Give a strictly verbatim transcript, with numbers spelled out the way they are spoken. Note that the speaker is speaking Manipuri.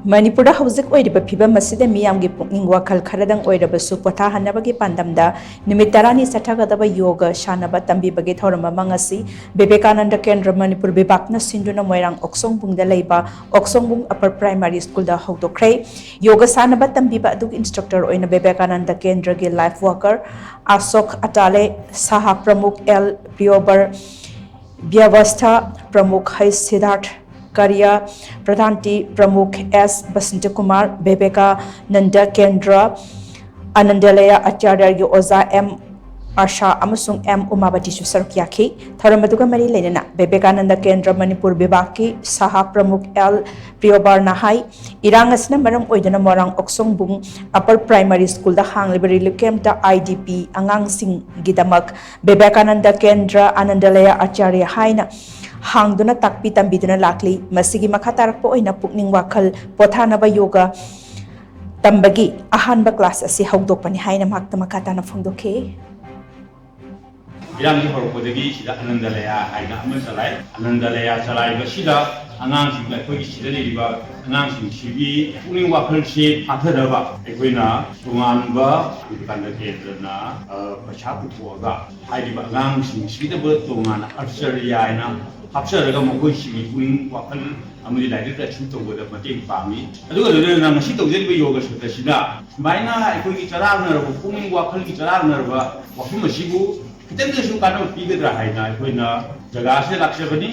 ꯃꯅꯤꯄꯨꯔꯗ ꯍꯧꯖꯤꯛ ꯑꯣꯏꯔꯤꯕ ꯐꯤꯕꯝ ꯑꯁꯤꯗ ꯃꯤꯌꯥꯝꯒꯤ ꯄꯨꯛꯅꯤꯡ ꯋꯥꯈꯜ ꯈꯔꯗꯪ ꯑꯣꯏꯔꯕꯁꯨ ꯄꯣꯊꯥꯍꯟꯅꯕꯒꯤ ꯄꯥꯟꯗꯝꯗ ꯅꯨꯃꯤꯠ ꯇꯔꯥꯅꯤ ꯆꯠꯊꯒꯗꯕ ꯌꯣꯒ ꯁꯥꯟꯅꯕ ꯇꯝꯕꯤꯕꯒꯤ ꯊꯧꯔꯝ ꯑꯃ ꯉꯁꯤ ꯕꯤꯕꯦꯀꯥꯅꯟꯗ ꯀꯦꯟꯗ꯭ꯔ ꯃꯅꯤꯄꯨꯔ ꯕꯤꯚꯥꯛꯅ ꯁꯤꯟꯗꯨꯅ ꯃꯣꯏꯔꯥꯡ ꯑꯣꯛꯁꯣꯡꯕꯨꯡꯗ ꯂꯩꯕ ꯑꯣꯛꯁꯣꯡꯕꯨꯡ ꯑꯄꯔ ꯄ꯭ꯔꯥꯏꯃꯥꯔꯤ ꯁ꯭ꯀꯨꯜꯗ ꯍꯧꯗꯣꯛꯈ꯭ꯔꯦ꯫ ꯌꯣꯒ ꯁꯥꯟꯅꯕ ꯇꯝꯕꯤꯕ ꯑꯗꯨꯒꯤ ꯏꯟꯁꯇ꯭ꯔꯛꯇꯔ ꯑꯣꯏꯅ ꯕꯤꯕꯦꯀꯥꯅꯟꯗ ꯀꯦꯟꯗ꯭ꯔꯒꯤ ꯂꯥꯏꯐ ꯋꯥꯀꯔ ꯑꯁꯣꯛ ꯑꯇꯥꯂꯦ, ꯁꯥꯍꯥ ꯄ꯭ꯔꯃꯨꯈ ꯑꯦꯜ ꯄ꯭ꯔꯤꯌꯣꯕꯔ, ꯕ꯭ꯌꯥꯕꯁꯊꯥ ꯄ꯭ꯔꯃꯨꯈ ꯍꯩ ꯁꯤꯗꯥꯔꯊ ꯀꯥꯔꯤꯌꯥ, ꯄ꯭ꯔꯙꯥꯟꯇꯤ ꯄ꯭ꯔꯃꯨꯈ ꯑꯦꯁ ꯕꯁꯟꯇ ꯀꯨꯃꯥꯔ, ꯕꯦꯕꯦꯀꯥꯅꯟꯗ ꯀꯦꯟꯗ꯭ꯔ ꯑꯅꯟꯗꯂꯌ ꯑꯆꯥꯔꯌꯒꯤ ꯑꯣꯖꯥ ꯑꯦꯝ ꯑꯥꯔꯁꯥ ꯑꯃꯁꯨꯡ ꯑꯦꯝ ꯎꯃꯥꯕꯇꯤꯁꯨ ꯁꯔꯨꯛ ꯌꯥꯈꯤ꯫ ꯊꯧꯔꯝ ꯑꯗꯨꯒ ꯃꯔꯤ ꯂꯩꯅꯅ ꯕꯦꯕꯦꯀꯥꯅꯟꯗ ꯀꯦꯟꯗ꯭ꯔ ꯃꯅꯤꯄꯨꯔ ꯕꯤꯚꯥꯛꯀꯤ ꯁꯥꯍꯥ ꯄ꯭ꯔꯃꯨꯈ ꯑꯦꯜ ꯄ꯭ꯔꯤꯌꯣꯕꯥꯔꯅ ꯍꯥꯏ, ꯏꯔꯥꯡ ꯑꯁꯤꯅ ꯃꯔꯝ ꯑꯣꯏꯗꯨꯅ ꯃꯣꯏꯔꯥꯡ ꯑꯣꯛꯁꯣꯡꯕꯨꯡ ꯑꯄꯔ ꯄ꯭ꯔꯥꯏꯃꯥꯔꯤ ꯁ꯭ꯀꯨꯜꯗ ꯍꯥꯡꯂꯤꯕ ꯔꯤꯂꯤꯐ ꯀꯦꯝꯞꯇ ꯑꯥꯏ ꯗꯤ ꯄꯤ ꯑꯉꯥꯡꯁꯤꯡꯒꯤꯗꯃꯛ ꯕꯦꯕꯦꯀꯥꯅꯟꯗ ꯀꯦꯟꯗ꯭ꯔ ꯑꯅꯟꯗꯂꯌ ꯑꯆꯥꯔꯌ ꯍꯥꯏꯅ ꯍꯥꯡꯗꯨꯅ ꯇꯥꯛꯄꯤ ꯇꯝꯕꯤꯗꯨꯅ ꯂꯥꯛꯂꯤ꯫ ꯃꯁꯤꯒꯤ ꯃꯈꯥ ꯇꯥꯔꯛꯄ ꯑꯣꯏꯅ ꯄꯨꯛꯅꯤꯡ ꯋꯥꯈꯜ ꯄꯣꯊꯥꯅꯕ ꯌꯣꯒ ꯇꯝꯕꯒꯤ ꯑꯍꯥꯟꯕ ꯀ꯭ꯂꯥꯁ ꯑꯁꯤ ꯍꯧꯗꯣꯛꯄꯅꯤ ꯍꯥꯏꯅ ꯃꯍꯥꯛꯇ ꯃꯈꯥ ꯇꯥꯅ ꯐꯣꯡꯗꯣꯛꯈꯤ꯫ ꯏꯔꯥꯡꯒꯤ ꯍꯧꯔꯛꯄꯗꯒꯤ ꯁꯤꯗ ꯑꯅꯟꯗꯂꯌꯥ ꯍꯥꯏꯅ ꯑꯃ ꯆꯂꯥꯏ꯫ ꯑꯅꯟꯗꯂꯌꯥ ꯆꯂꯥꯏꯕꯁꯤꯗ ꯑꯉꯥꯡꯁꯤꯡ, ꯑꯩꯈꯣꯏꯒꯤ ꯁꯤꯗ ꯂꯩꯔꯤꯕ ꯑꯉꯥꯡꯁꯤꯡꯁꯤꯒꯤ ꯄꯨꯛꯅꯤꯡ ꯋꯥꯈꯜꯁꯦ ꯐꯥꯊꯅꯕ ꯑꯩꯈꯣꯏꯅ ꯇꯣꯉꯥꯟꯕ ꯕꯤꯕꯦꯀꯥꯅꯟꯗ ꯀꯦꯟꯗ꯭ꯔꯅ, ꯑ, ꯄꯩꯁꯥ ꯄꯨꯊꯣꯛꯑꯒ ꯍꯥꯏꯔꯤꯕ ꯑꯉꯥꯡꯁꯤꯡꯁꯤꯗꯕꯨ ꯇꯣꯉꯥꯟꯅ ꯑꯆꯥꯔꯌ ꯍꯥꯏꯅ ꯍꯥꯞꯆꯔꯒ ꯃꯈꯣꯏꯁꯤꯒꯤ ꯄꯨꯛꯅꯤꯡ ꯋꯥꯈꯜ ꯑꯃꯗꯤ ꯂꯥꯏꯔꯤꯛ ꯂꯥꯏꯁꯨ ꯇꯧꯕꯗ ꯃꯇꯦꯡ ꯄꯥꯡꯉꯤ꯫ ꯑꯗꯨꯒ ꯂꯣꯏꯅꯅ ꯉꯁꯤ ꯇꯧꯖꯔꯤꯕ ꯌꯣꯒ ꯁꯇ꯭ꯔꯁꯤꯅ ꯁꯨꯃꯥꯏꯅ ꯑꯩꯈꯣꯏꯒꯤ ꯆꯔꯥꯡꯅꯔꯕ, ꯄꯨꯛꯅꯤꯡ ꯋꯥꯈꯜꯒꯤ ꯆꯔꯥꯡꯅꯔꯕ ꯋꯥꯐꯝ ꯑꯁꯤꯕꯨ ꯈꯤꯇꯪꯗꯁꯨ ꯀꯥꯟꯅꯕ ꯄꯤꯒꯗ꯭ꯔꯥ ꯍꯥꯏꯅ ꯑꯩꯈꯣꯏꯅ ꯖꯒꯥ ꯑꯁꯤꯗ ꯂꯥꯛꯆꯕꯅꯤ꯫